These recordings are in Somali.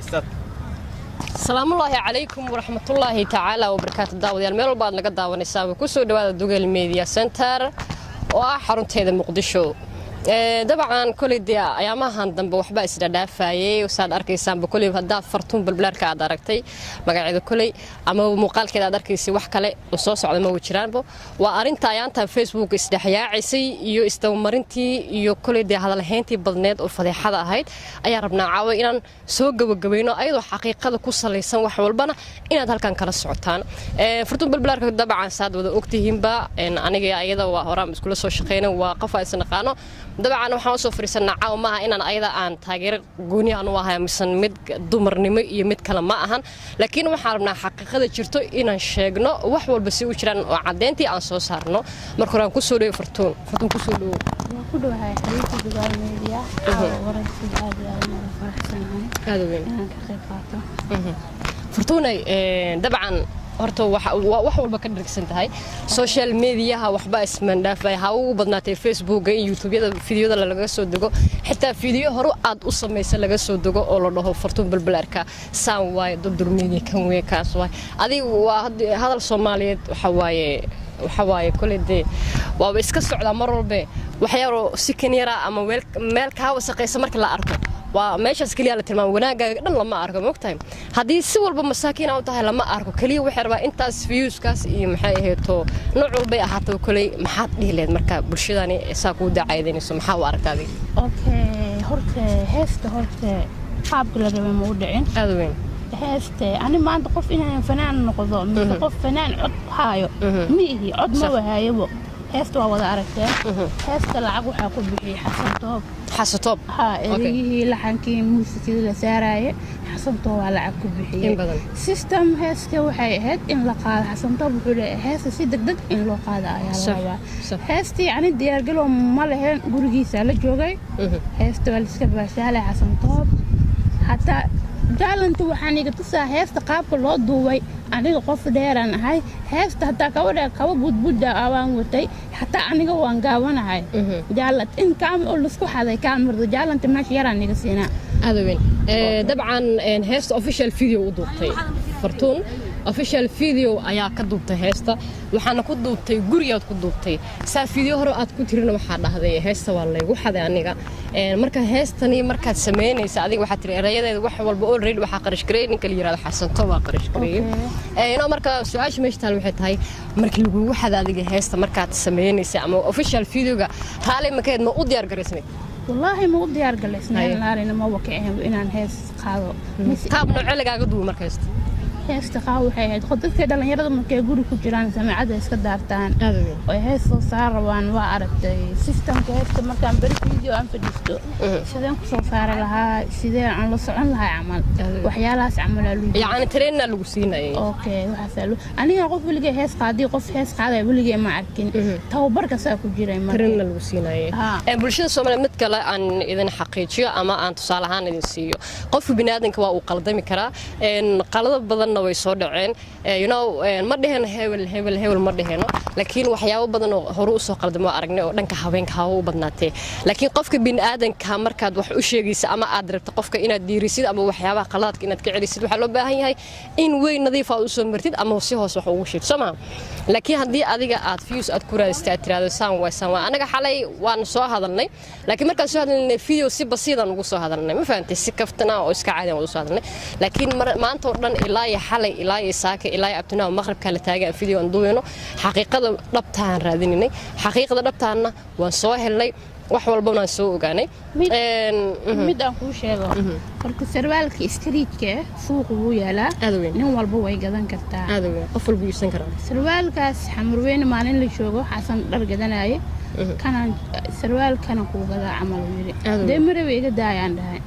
Start. Asalaamullaahi calaykum waraxmatullaahi tacaala wabarakaatu. Daawadayaal, meel walba aad naga daawanaysaa, kusoo dhawaada Dugal Media Center oo ah xarunteeda Muqdisho. Dabcan koley dee ayaamahan dambe waxbaa isdhadhaafayey, saad arkaysaanba. Koley haddaad Fartuun Balbalaarka aad aragtay magaceeda koley ama muuqaalkeeda aad arkaysay, wax kale oo soo socda ma jiraanbo. Waa arrinta ayaantan Facebook isdhexyaacisay iyo isdabamarintii iyo koley dee hadalhayntii badneed oo fadeexada ahayd ayaa rabnaa caawa inaan soo gabagabayno, ayadoo xaqiiqada ku salaysan, wax walbana inaad halkan kala socotaan. Fartuun Balbalaarka dabcan saad wada ogtihiinba, aniga ayada waa horaan iskula soo shaqeyna, waa qof aan isnaqaano. Dabcan waxaan usoo fariisanaa caawa maaha inaan ayada aan taageero gooni aan u ahay misan mid dumarnimo iyo mid kale ma ahan, laakiin waxaan rabnaa xaqiiqada jirto inaan sheegno, wax walba si u jiraan oo caddeyntii aan soo saarno. Marka hore aan kusoo dhawo Fartuun. Fartuun, kusoo dhawo. Waan ku dhowahay xiriirka Dugaal Media. Caawa waraysiga aad iyo aad ugu faraxsanahay aada weyn inaan ka qayb qaato. Fartuunay, dabcan horta wax walba ka dhargsan tahay social mediaha, waxba ismandhaafay, ha ugu badnaatay Facebooka in YouTubeyada fideoyada laga soo dego, xitaa fideo hore aad u samaysa laga soo dego oo la dhaho Fartuun Balbalaarka saan waaye, Durdur Media kan wey, kaas waaye. Adiga waa hadal Soomaaliyeed waxa waaye koley dee waaba iska socdaa mar walbe. Waxyaaro si kan yara ama meel kaa wasaqaysa marka la arko, waa meeshaas keliya la tilmaamo, wanaagaaga dhan lama arko. Maogtahay haddii si walba masaakiin aa u tahay lama arko, keliya waxay rabaa intaas viewskaas iyo maxay ahayto, nooc walbay ahaato. Koley maxaad dhihi lahayd marka bulshadani saa kuu dacaadanayso? Maxaa u aragta adiga? Okay, horta heesta, horta qaabka la rabay ma u dhicin. Aada weyn. Heeste ani maanta qof inaan fanaan noqdo mise qof fanaan cod haayo ma ihi, cod ma wahaayabo. Heesta waa wada aragteen. Heesta lacag waxaa ku bixiyey Xasan Toob. Xasan Toob. Ha, ereyihii, laxankii, muusikadii la saaraaye Xasan Toob waa lacag ku bixiyey. In badan. System heeska waxay ahayd in la qaado. Xasan Toob wuxuu leeyahay heesta si degdeg in loo qaado ayaa la rabaa. Heestii yani diyaargalow ma lahayn, gurigiisa la joogay. Heesta waa laiska baashaalay. Xasan Toob hataa jaalanta waxaan iga tusaa heesta qaabka loo duubay. Aniga qof dheeraan ahay, heesta hataa kaba dheer, kaba budbudda waan watay, hataa aniga waan gaabanahay. Jaalad in kaam oo laisku xaday kaamirda jaalanta meesha yaraan iga siinaa. Aada weyn. Dabcan heesta official video u duubtay Fartuun, official video ayaa ka duubtay heesta, waxaana ku duubtay gurigaad ku duubtay. Saa video hore aad ku tirina waxaa dhahday heesta waa laygu xaday aniga. Marka heestani markaad samaynaysa adiga waxaa tiri erayadeeda wax walba already waxaa qarash gareeyay ninka la yiraahdo Xasanto, waa qarash gareeyay. Marka su-aasha meesha taal waxay tahay, markii lagugu xada adiga heesta markaad samaynaysa ama official videoga, raali makeed ma u diyaar garaysnayd? Wallaahi ma u diyaar galaysnaan, laalina ma wakiceen inaan hees qaado. Qaab noocee lagaaga duubay marka heesta? Heesta qaab waxay ahayd dadka dhalinyarada markay guri ku jiraan samaacadda iska daartaan oy hees soo saar rabaan. Waa aragtay systemka heesta markaan beri video aan fadhiisto, sideen ku soo saari lahaa, sidee aan la socon lahaa camal, waxyaalahaas camal aa lagu Yacni trainna lagu siinayay. Okay, waxaasaa lu aniga qof weligay hees qaadiy, qof hees qaadaya weligay ma arkin, tababarkaasaa ku jiray marka. Trainna lagu siinayay. Bulshada Soomaaliyeed, mid kale aan idin xaqiijiyo ama aan tusaale ahaan idin siiyo, qofka biniaadanka waa uu qaldami karaa, qalado badanna way soo dhaceen. Ma dheheno hebel hebel hebel ma dheheno, laakiin waxyaabo badan oo hore usoo qaldamo waa aragnay oo dhanka haweenka hawa u badnaatee. Laakiin qofka biniaadanka markaad wax u sheegaysa ama aad rabto qofka inaad diirisid ama waxyaabaha qaladaadka inaad ka celisid, waxaa loo baahan yahay in weyn nadiif aad usoo martid ama si hoos wax ugu sheegto, soo maha? Laakiin haddii adiga aad views aad ku raadistay, aad tiraahdo saan waay, saan waay, anaga xalay waan soo hadalnay, laakiin markaan soo hadalnay video si basiidan ugu soo hadalnay, ma fahantay? Si kaftana oo iska caadi aan ugu soo hadalnay. Laakiin maanta oo dhan ilaa iyo xalay ilaa iyo saaka ilaa iyo abtinaa maqribka la taagay aan video aan duubeyno, xaqiiqada dhabtaan raadinay, xaqiiqada dhabtaanna waan soo helnay, wax walbana waan soo ogaanay. Mid aan kuu sheego horta, sarwaalka streetka suuqa wuu yaalaa. Aad weyn. Nin walba way gadan kartaa. Aad weyn, qof walba iibsan karaa. Sarwaalkaas Xamarweyne maalin la joogo Xasan dhar gadanaye, kanaan sarwaalkana kuu gadaa camal uu yidhi. Aad dee marabe iga daayaan dhahay.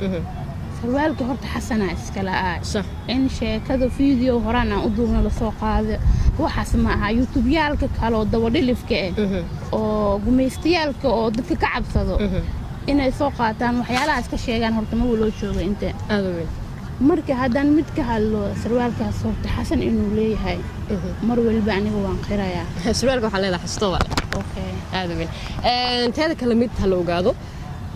Sarwaalka horta Xasanaa iskala ah. In sheekada video horaan aan u duubno lasoo qaado waxaas ma aha. YouTubeyaalka kale oo dabadhilifka ah oo gumaystayaalka oo dadka ka cabsado inay soo qaataan waxyaalahaas ka sheegaan horta ma loo joogo inte. Aad weyn. Marka haddaan mid ka hadlo, sarwaalkaas horta Xasan inuu leeyahay mar waliba aniga waan qirayaa. Sarwaalka waxaa leedahay xasto waa. Okay. Aad weyn. Teeda kale mid ha la ogaado,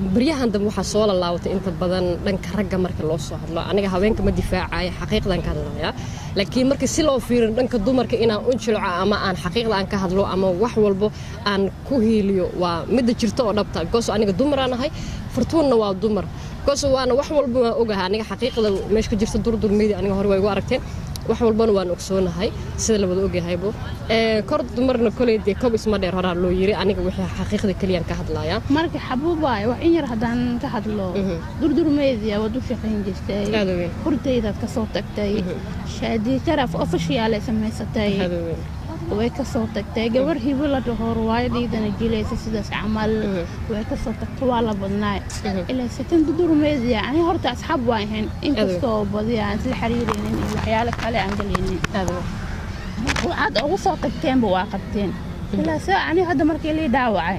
Baryahan dambe waxaa soo lalaawatay inta badan dhanka ragga marka loo soo hadlo. Aniga haweenka ma difaacayo, xaqiiqdan ka hadlaya, laakiin marka si loo fiirin dhanka dumarka inaan u jilco ama aan xaqiiqda aan ka hadlo ama wax walbo aan ku hiiliyo waa midda jirta oo dhabta, because aniga dumaraan ahay, Fartuunna waa dumar, because waana wax walba waan ogahay aniga xaqiiqda meesha ka jirta. Durdur Media aniga hore waa igu aragteen, wax walbana waan ogsoonahay sida la wada ogyahaybo. Kor dumarna koley dee kob isma dheer horaa loo yiri. Aniga wixii xaqiiqda keliyaan ka hadlayaa. Marka xabuubaay, wax in yar haddaan ka hadlo, Durdur Media waad u shaqayn jirtay, hurdaydaad ka soo tagtay, Shaadi Sharaf Official ay samaysatay, way ka soo tagtay, gabar Hibo la dhaho riwaayadiidana jilaysa sidaas camal way ka soo tagtay. Waa la badnaay ilaa sitan Durdur Media. Ani horta asxaab waa ahayn, inkastoo badiya aan isla xiriiraynin iyo waxyaalo kale aan galaynin. Waxaad ugu soo tagteenba waa qabteen ilaa se ani hadda markii lii dhaawacay,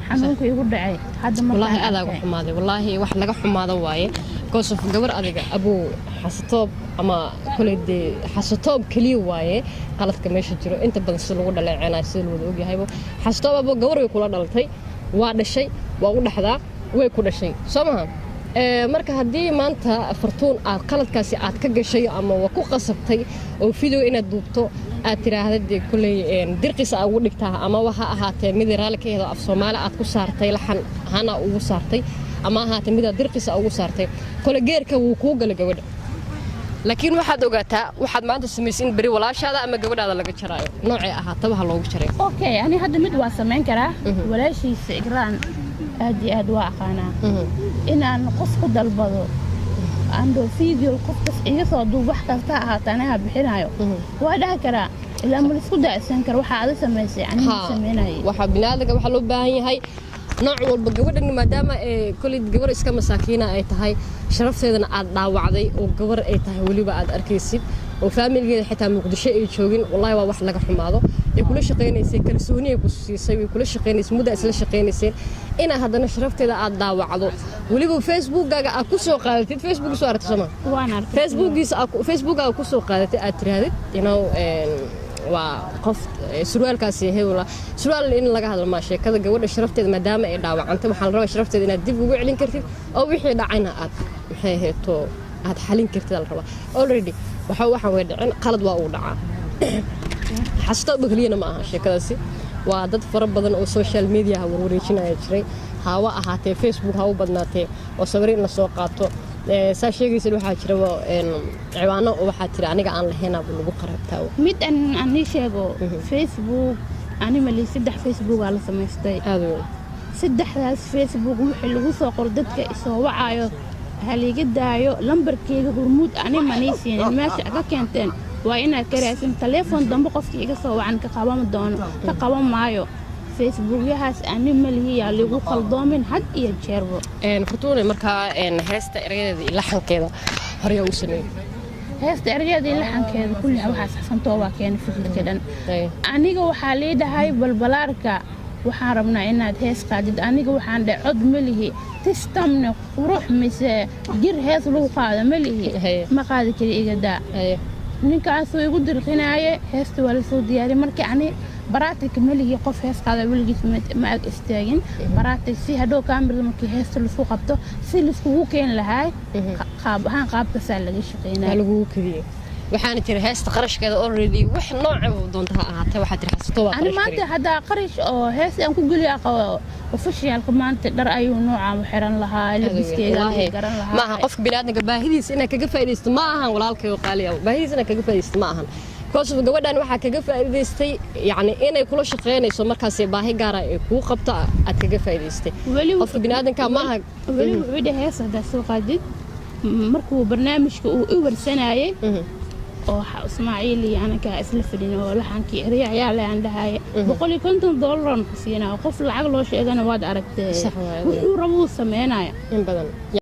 xanuunka igu dhacay hadda. Wallaahi aad uga xumaaday, wallaahi wax laga xumaado waaye, because of gabar adiga abuu Xasatoob ama koley dee Xasatoob keliya waaye qaladka meesha jiro inta badan sida lagu dhaleeceynayo, sida la wada ogyahaybo. Xasatoob abuu gabar way kula dhalatay, waa dhashay, waa u dhexdaa, way ku dhashay, soo maha? Marka haddii maanta Fartuun aad qaladkaasi aad ka gashay ama waa ku qasabtay oo video inaad duubto aad tiraahda dee kulley dirqis aa ugu dhigtaa ama waxa ahaatee mid raalli ka hedo af Soomaali aad ku saartay, laxan ahaana ugu saartay, ama ahaatee midaad dirqis ugu saartay, kole geerka wuu kuu galay gabadha. Laakiin waxaad ogaataa waxaad maanta samaysay in beri walaashaada ama gabadhaada laga jaraayo, noocay ahaataba ha loogu jaray. Okay, ani hadda mid waa samayn karaa. Walaashiisa Igraan aad iyo aad waa aqaanaa. Inaan qof ku dalbado andho video qofkas iga soo duub, wax kasta ahaata anaga bixinayo, waa dhahi karaa. Ilaa ma laisku daacsan karo waxa aada samaysay, aniga samaynayay. Waxaa biniaadanka waxaa loo baahan yahay nooc walba gabadhan, maadaama ee koley gabar iska masaakiina ay tahay, sharafteedana aad dhaawacday oo gabar ay tahay weliba aad arkaysid oo faamiligeeda xitaa Muqdisho ay joogin, wallahi waa wax laga xumaado. Ay kula shaqaynaysay, kalsooni ay ku siisay, way kula shaqaynaysay, muddo isla shaqaynayseen, inaa haddana sharafteeda aad dhaawacdo, weliba Facebookkaaga aad ku soo qaadatid. Facebook soo aragtay sooma? Waan arkay. Facebookiisa Facebookkaaga ku soo qaadatay, aad tiraahdid waa qof surwaalkaasi hebela surwaal in laga hadlo maa sheekada. Gabadha sharafteeda maadaama ay dhaawacantay, waxaa la rabaa sharafteeda inaad dib ugu celin kartid oo wixii dhacayna aad maxay ahaydto aad xalin kartid la rabaa. Already waxa waxaan way dhicin, qalad waa uu dhacaa. Xasito keliyana ma aha sheekadaasi, waa dad fara badan oo social media warwareejinaya jiray, hawa ahaatee Facebook ha u badnaatee, oo sawir in la soo qaato saa sheegaysa. Waxaa jira ciwaano oo waxaa jira aniga aan lahaynaa buu lagu qaraabtaa. Mid aan ii sheego, Facebook animali 3 Facebook aa la samaystay. Aad weyn. Saddexdaas Facebook wixii lagu soo qoro, dadka isoo wacayo haliga daayo. Lambarkeyga Hormuud ani manii siinin, meesha ka keenteen waa inaad ka raadsan. Taleefon dambe qofkii iga soo wacan ka qaban doono, ka qaban maayo. Facebookyahaas ani malihi, yaa ligu qaldoomin had iyo jeerbo. Fartuune, markaa heesta erayadeeda iyo laxankeeda horeyaa u sameeyey? Heesta erayadeeda iyo laxankeeda kulli waxaas Xasantoo waa keenay fikirka dhan. Aniga waxaa leedahay balbalaarka waxaan rabnaa inaad hees qaadid. Aniga waxaan dhe cod ma lihi, tistamne qurux mise jir hees lagu qaado ma lihi, ma qaadi kari, igadaa. Ninkaasuu igu dirqinaaye, heesta waa lasoo diyaariyay. Markii ani baraatika ma lihi, qof hees qaada weligiis ma ag istaagin baraatik si hadhow kaamirada markii heesta laisku qabto si laiskugu keeni lahaay, qaab ahaan qaabkaasaa laga shaqeynaya. Lagugu kadiyey. Waxaana jira heesta qarashkeeda already wax nooca doonta ha ahaatee, waxaa jira Xasato waa ani maanta haddaa qarash oo hees aan ku geliyo qabo officialka, maanta dhar ayuu noocaan u xiran lahaa, labiskeyga garan lahaa. Maaha qofka biniaadamka baahidiisa inaad kaga faa'iidaysto ma ahan, walaalkay oo qaali ah, baahidiisa inaad kaga faa'iidaysto ma ahan, because gabadhan waxaa kaga faa'iidaystay yacni inay kula shaqeynayso markaas baahi gaara ay kuu qabto aad kaga faa'iidaystay. Qofka biniaadamka maaha. Weli wuxuu dhahay hees haddaa soo qaadid, markuu barnaamijka uu i warsanayay oo Ismaaciil iyo anagaa isla fadhin oo laxankii erya ayaa le aan dhahaye, $150 ku siinaa. Qof lacag loo sheegana waad aragtee, wuxuu rabuu sameynaya. In badan.